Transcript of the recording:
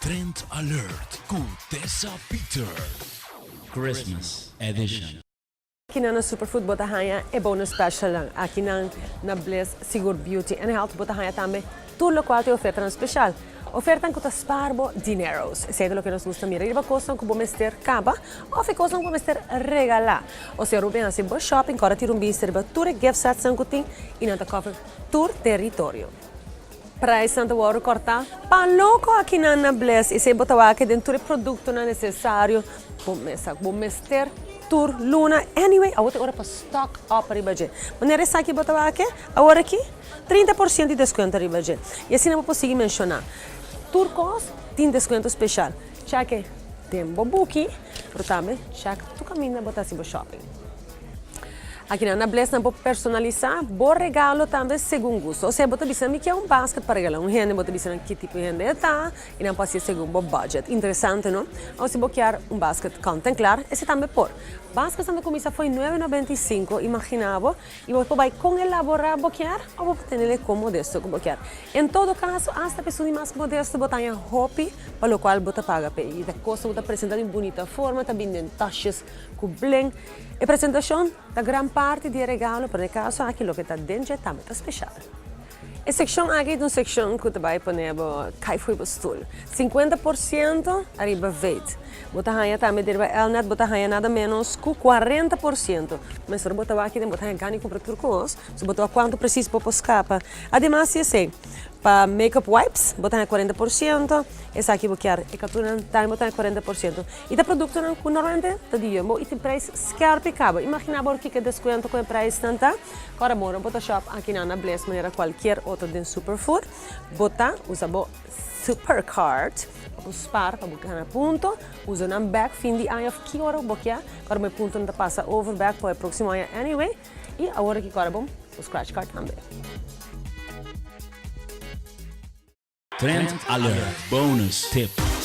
Trend Alert ku Tessa Peters. Christmas Edition. Akinan na Superfood bo ta haña e bonus specialnan. Akinan na Bliss Sigur Beauty and Health bo ta haña tambe tur lokual ta e ofertanan special. Ofertanan ku ta spaar bo dineros. Esei ta loke nos gusta mira riba kosnan ku bo mester kaba òf e kosnan ku bo mester regalá. Osea ora bo bin hasi bo shopping kòrda tira un bista riba tur e gift setsnan ku tin i nan ta cover tur teritorio. Prijsnan ta wòrdu kòrtá pa loko akinan na Bliss i esei bo ta wak den tur e produktonan nesesario bo mester bo mester tur luna. Anyway, awor ta e ora pa stock up riba dje. Manera esaki bo ta wak awor aki, 30% di deskuento riba dje. I asina bo por sigui menshoná. Tur kos tin deskuento speshal. Chèk den bo buki, pero tambe chèk tur kaminda bo ta hasi bo shopping. Akinan na Bless nan por personalisá bo regalo tambe segun gusto. Osea bo ta bisa mi ke un basket pa regalá un hende, bo ta bisa nan ki tipo di hende e ta i nan por hasié segun bo budget. Interesante no? Awor si bo kier un basket kant en klar, esei tambe por. Baskets nan ta kuminsá for di nuebe 95, imaginá bo, i bo por bai kon elaborá bo kier òf bo por tenel'e kon modesto ku bo kier. En todo kaso, asta pa esun di mas modesto bo ta haña hopi pa lokual bo ta paga p'e. I ta kos ku bo ta presentá di un bunita forma, ta bini den tashes ku bling. E presentashon ta gran parti di e regalo, pero na e kaso aki loke ta den dje tambe ta speshal. E sekshon aki ta un sekshon ku ta bai pone bo kai fo'i bo stul. 50% ariba Veit. Bo ta haña tambe di riba Elnet bo ta haña nada ménos ku 40%. Mester bo ta wak aki den bo ta haña gana di kumpra tur kos, so bo ta wak kuantu presis bo por skapa. Ademas di esei, Pa makeup wipes bo ta haña 40%, esaki bo kier e kaptunan tambe bo ta haña 40%. I ta produktonan ku normalmente ta di Jumbo i tin prijs skerp i kaba. Imagina bo kiko e deskuento ku e prijsnan ta. Kòrda bo ora bo ta shop akinan na Bliss manera kualkier otro den Superfood bo ta usa bo Supercard pa bo spar pa bo gana punto, usa nan bek fin di aña òf ki ora ku bo kier. Kòrda bo e puntonan ta pasa over bek pa e próksimo aña anyway. I awor aki kòrda bo bo scratch card tambe. Trend Alert Bonus Tip.